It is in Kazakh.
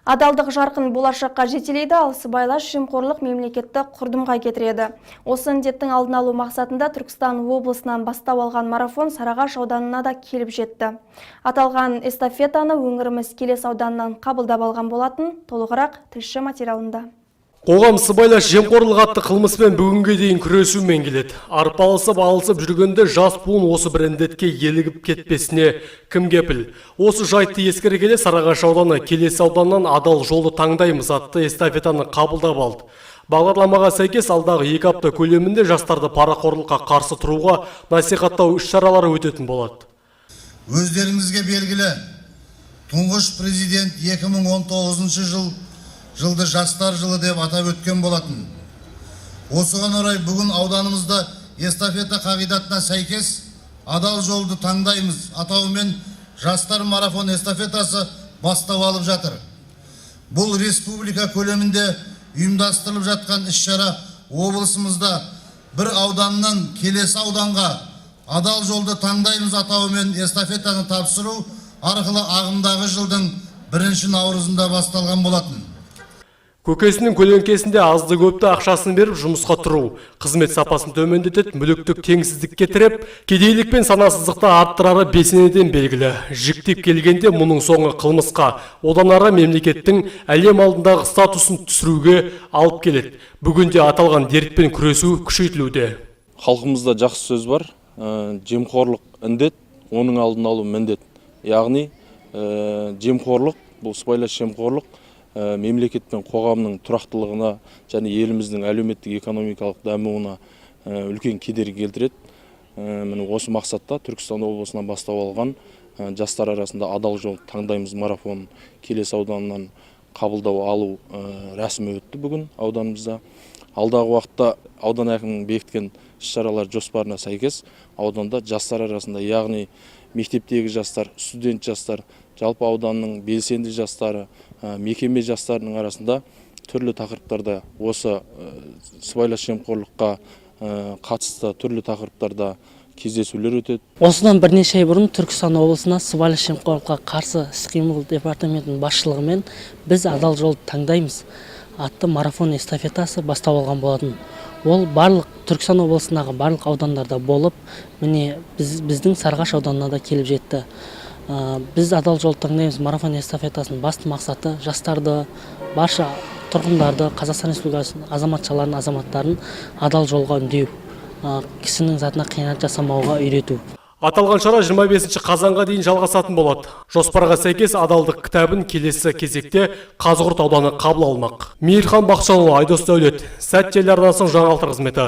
Адалдық жарқын болашаққа жетелейді, ал сыбайлас жемқорлық мемлекетті құрдымға кетіреді. Осы індеттің алдын алу мақсатында Түркістан облысынан бастау алған марафон Сарыағаш ауданына да келіп жетті. Аталған эстафетаны өңіріміз Келес ауданынан қабылдап алған болатын. Толығырақ тілші материалында. Қоғам сыбайлас жемқорлық атты қылмыспен бүгінге дейін күресумен келеді. Арпалысып, алысып жүргенде жас буын осы бір індетке елігіп кетпесіне кім кепіл? Осы жайтты ескере келе, Сарыағаш ауданы Келес ауданынан «Адал жолды таңдаймыз» атты эстафетаны қабылдап алды. Бағдарламаға сәйкес, алдағы 2 апта көлемінде жастарды парақорлыққа қарсы тұруға насихаттау іс-шаралары өтетін болады. Өздеріңізге белгілі, Тұңғыш Президент 2019 жылды Жастар жылы деп атап өткен болатын. Осыған орай бүгін ауданымызда эстафета қағидатына сәйкес «Адал жолды таңдаймыз» атауымен жастар марафон эстафетасы бастау алып жатыр. Бұл республика көлемінде ұйымдастырылып жатқан іс-шара облысымызда бір ауданнан келесі ауданға «Адал жолды таңдаймыз» атауымен эстафетаны тапсыру арқылы ағымдағы жылдың 1 наурызында басталған болатын. Көкесінің көлеңкесінде азды көпті ақшасын беріп жұмысқа тұру қызмет сапасын төмендетеді, мүліктік теңсіздікке тіреп, кедейлік пен санасыздықты арттырары бесенеден белгілі. Жіктеп келгенде, мұның соңы қылмысқа, одан ары мемлекеттің әлем алдындағы статусын түсіруге алып келеді. Бүгінде аталған дертпен күресу күшейтілуде. Халқымызда жақсы сөз бар: жемқорлық індет, оның алдын алу міндет. Яғни жемқорлық, бұл сыбайлас жемқорлық мемлекет пен қоғамның тұрақтылығына және еліміздің әлеуметтік экономикалық дамуына үлкен кедергі келтіреді. Міне, осы мақсатта Түркістан облысынан бастау алған жастар арасында «Адал жол таңдаймыз» марафонын Келес ауданынан қабылдау алу рәсімі өтті бүгін ауданымызда. Алдағы уақытта аудан әкімінің бекіткен іс шаралар жоспарына сәйкес ауданда жастар арасында, яғни мектептегі жастар, студент жастар, жалпы ауданның белсенді жастары, мекеме жастарының арасында түрлі тақырыптарда, осы сыбайлас жемқорлыққа қатысты түрлі тақырыптарда кездесулер өтеді. Осыдан бірнеше ай бұрын Түркістан облысына Сыбайлас жемқорлыққа қарсы іс-қимыл департаментінің басшылығымен біз «Адал жолды таңдаймыз» атты марафон эстафетасы бастау алған болатын. Ол барлық Түркістан облысындағы барлық аудандарда болып, міне, біздің Сарыағаш ауданына да келіп жетті. Біз «Адал жолды таңдаймыз» марафон эстафетасының басты мақсаты жастарды, барша тұрғындарды, Қазақстан Республикасының азаматшаларын, азаматтарын адал жолға үндеу, кісінің затына қиянат жасамауға үйрету. Аталған шара 25 қазанға дейін жалғасатын болады. Жоспарға сәйкес, адалдық кітабын келесі кезекте Қазығұрт ауданы қабыл алмақ. Мейірхан Бақытжанұлы, Айдос Дәулет, Сәт телеарнасының жаңалықтар қызметі.